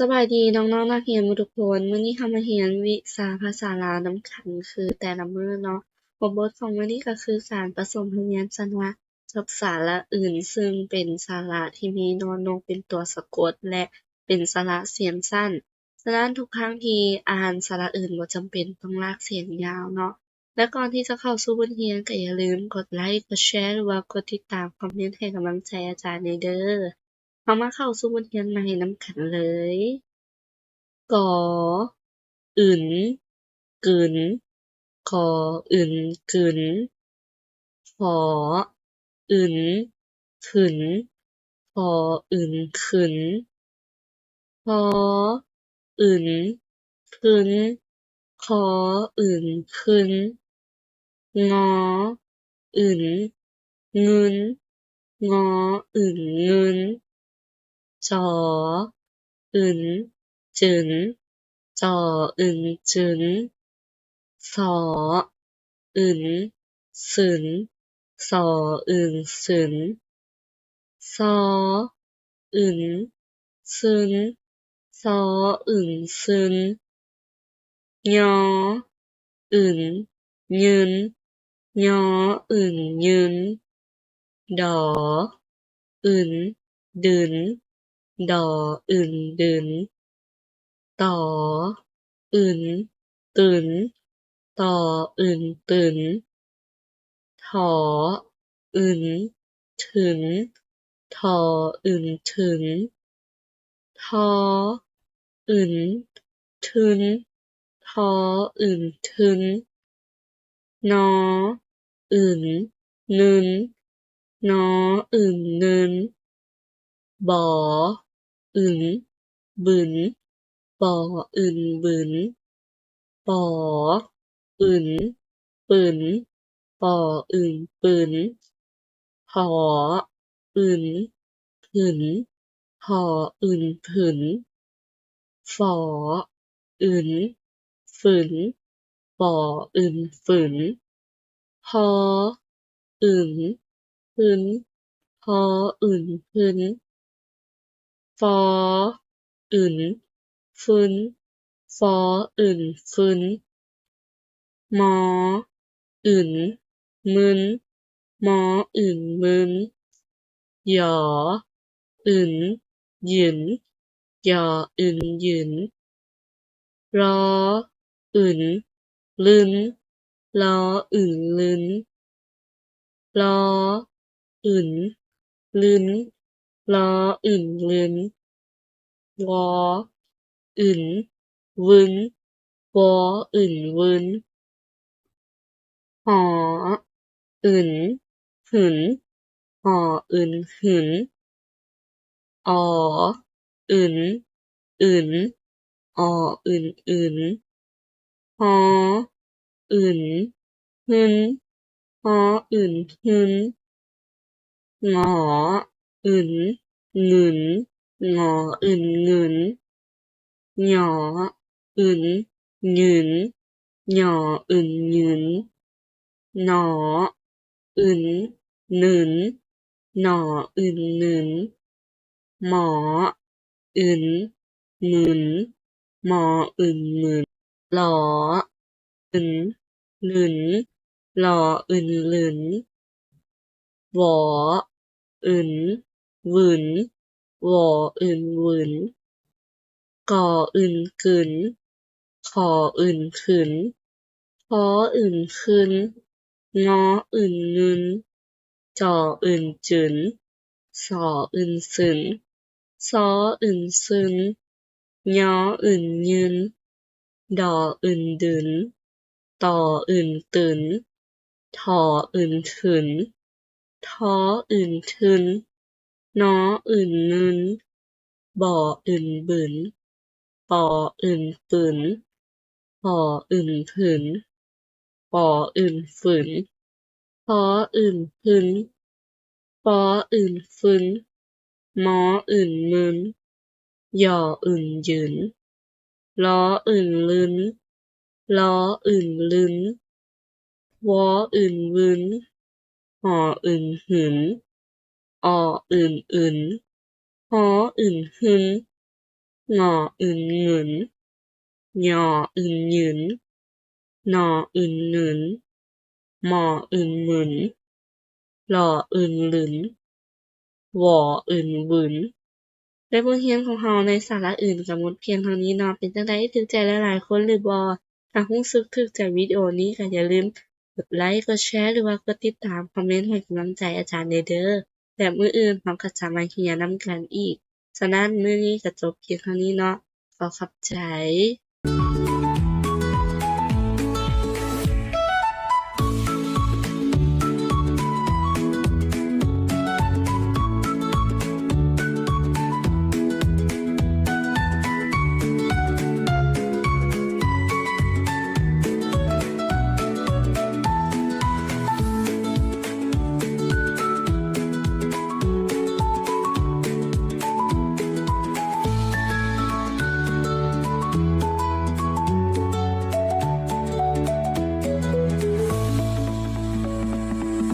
ສະບາຍດີນ້ອງໆນັກຮຽນໝົດທຸກຄົນ, ມື້ນີ້ເຮົາມາຮຽນວິຊາພາສາລາວນຳກັນຄືແຕ່ລະມື້ເນາະ. ຫົວບົດຂອງມື້ນີ້ກໍຄືການປະສົມທະບຽນສະຫຼະກັບສະຫຼະອຶນ, ຊຶ່ງເປັນສະຫຼະທີ່ມີນອນນົກເປັນຕົວສະກົດ ແລະ ເປັນສະຫຼະສຽງສັ້ນ. ສະນັ້ນ ທຸກຄັ້ງທີ່ອ່ານສະຫຼະອຶນ ບໍ່ຈຳເປັນຕ້ອງລາກສຽງຍາວເນາະ. ແລະ ກ່ອນທີ່ຈະເຂົ້າສູ່ບົດຮຽນ ກໍຢ່າລືມກົດໄລ, ກົດແຊ ຫຼືວ່າກົດຕິດຕາມ, ຄອມເມັນໃຫ້ກຳລັງໃຈອາຈານແດ່ເດີ້. ເຮົາມາເຂົ້າສູ່ບົດຮຽນໃໝ່ນຳກັນເລີຍ. ກ ອຶນ ກຶນ, ກ ອຶນ ກຶນ. ຂ ອຶນ ຂຶນ, ຂ ອຶນ ຂຶນ. ຄ ອຶນ ຄຶນ, ຄ ອຶນ ຂຶນ. ງ ອຶນ ງຶນ, ງ ອຶນ ງຶນ. ຈ ອຶນ ຈຶນ, ຈ ອຶນ ຈຶນ. ຊ ອຶນ ຊຶນ, ຊ ອຶນ ຊຶນ. ຊ ອຶນ ຊຶນ, ຊ ອຶນ ຊຶນ. ຍ ອຶນ ຍຶນ, ຍ ອຶນ ຍຶນ. ດ ອຶນ ດຶນ, ດ ອຶນ ດຶນ. ຕ ອຶນ ຕຶນ, ຕ ອຶນ ຕຶນ. ຖ ອຶນ ຖຶນ, ຖ ອຶນ ຖຶນ. ທ ອຶນ ທຶນ, ທ ອຶນ ທຶນ. ນ ອຶນ ນຶນ, ນ ອຶນ ນຶນ. ບ ອຶນ ບຶນ, ບ ອຶນ ບຶນ. ປ ອຶນ ປຶນ, ປ ອຶນ ປຶນ. ຜ ອຶນ ຜຶນ, ຜ ອຶນ ຜຶນ. ຝ ອຶນ ຝືນ, ຝ ອຶນ ຝືນ. ຜ ອຶນ ຜຶນ, ຜ ອຶນ ຜຶນ. ຟ ອຶນ ຟຶນ, ຟ ອຶນ ຟຶນ. ມ ອຶນ ມຶນ, ມ ອຶນ ມຶນ. ຢ ອຶນ ຢຶນ, ຢ ອຶນ ຢຶນ. ລ ອຶນ ລຶນ, ລ ອຶນ ລຶນ. ລ ອຶນ ລຶນ, ລ ອຶນ ລຶນ. ວ ອຶນ ວຶນ, ວ ອຶນ ວຶນ. ຫ ອຶນ ຫຶນ, ຫ ອຶນ ຫຶນ. ອໍ ອຶນ ອຶນ, ອໍ ອຶນ ອຶນ. ຮ ອຶນ ຮຶນ, ຮ ອຶນ ຮຶນ. ງ ອຶນ ງຶນ, ງ ອຶນ ງຶນ. ຍ ອຶນ ຍືນ, ຍ ອຶນ ຍືນ. ນ ອຶນ ນືນ, ນ ອຶນ ນືນ. ມ ອຶນ ມຶນ, ມ ອຶນ ມຶນ. ລ ອຶນ ລຶນ, ລ ອຶນ ລຶນ. ວ ອຶນ ວຶນ, ວ ອຶນ ວຶນ. ກ ອຶນ ກຶນ, ຂ ອຶນ ຂຶນ, ຂ ອຶນ ຂຶນ. ງ ອຶນ ງຶນ, ຈ ອຶນ ຈຶນ, ສ ອຶນ ຊຶນ, ສ ອຶນ ຊຶນ. ຍ ອຶນ ຍືນ, ດ ອຶນ ດຶນ, ຕ ອຶນ ຕຶນ, ຖ ອຶນ ຖຶນ, ຖ ອຶນ ຖຶນ. ນ ອຶນ ນືນ, ບ ອຶນ ບືນ, ປ ອຶນ ປືນ, ຜ ອຶນ ຜືນ, ຝ ອຶນ ຝືນ, ພ ອຶນ ຜຶນ, ຟ ອຶນ ຝືນ, ມ ອຶນ ມຶນ, ຍ ອຶນ ຍືນ, ລ ອຶນ ລຶນ, ລ ອຶນ ລຶນ, ວ ອຶນ ວຶນ, ຫ ອຶນ ຫຶນ, ອ ອຶນ ອຶນ, ຮ ອຶນ ຫຶນ. ງໍອຶນງຶນ, ຍໍອຶນຍືນ, ນໍອຶນໜືນ, ມໍອຶນໝືນ, ລໍອຶນລຶນ, ວໍອຶນວືນ. ແລະ ບົດຮຽນຂອງເຮົາໃນສາລະອື່ນກໍໝົດພຽງເທົ່ານີ້ເນາະ. ເປັນຈັ່ງໃດ ຖືກໃຈຫຼາຍໆຄົນຫຼືບໍ່? ຖ້າຮູ້ສຶກຖືກໃຈວິດີໂອນີ້ກໍຢ່າລືມກົດໄລ, ກົດແຊ ຫຼືວ່າກົດຕິດຕາມ, ຄອມເມັນໃຫ້ກຳລັງໃຈອາຈານແດ່ເດີ້. ແລະ ມື້ອື່ນເຮົາກໍຈະມາຮຽນນຳກັນອີກ. ສະນັ້ນ ມື້ນີ້ກໍຈົບພຽງເທົ່ານີ້ເນາະ. ຂໍຂອບໃຈ.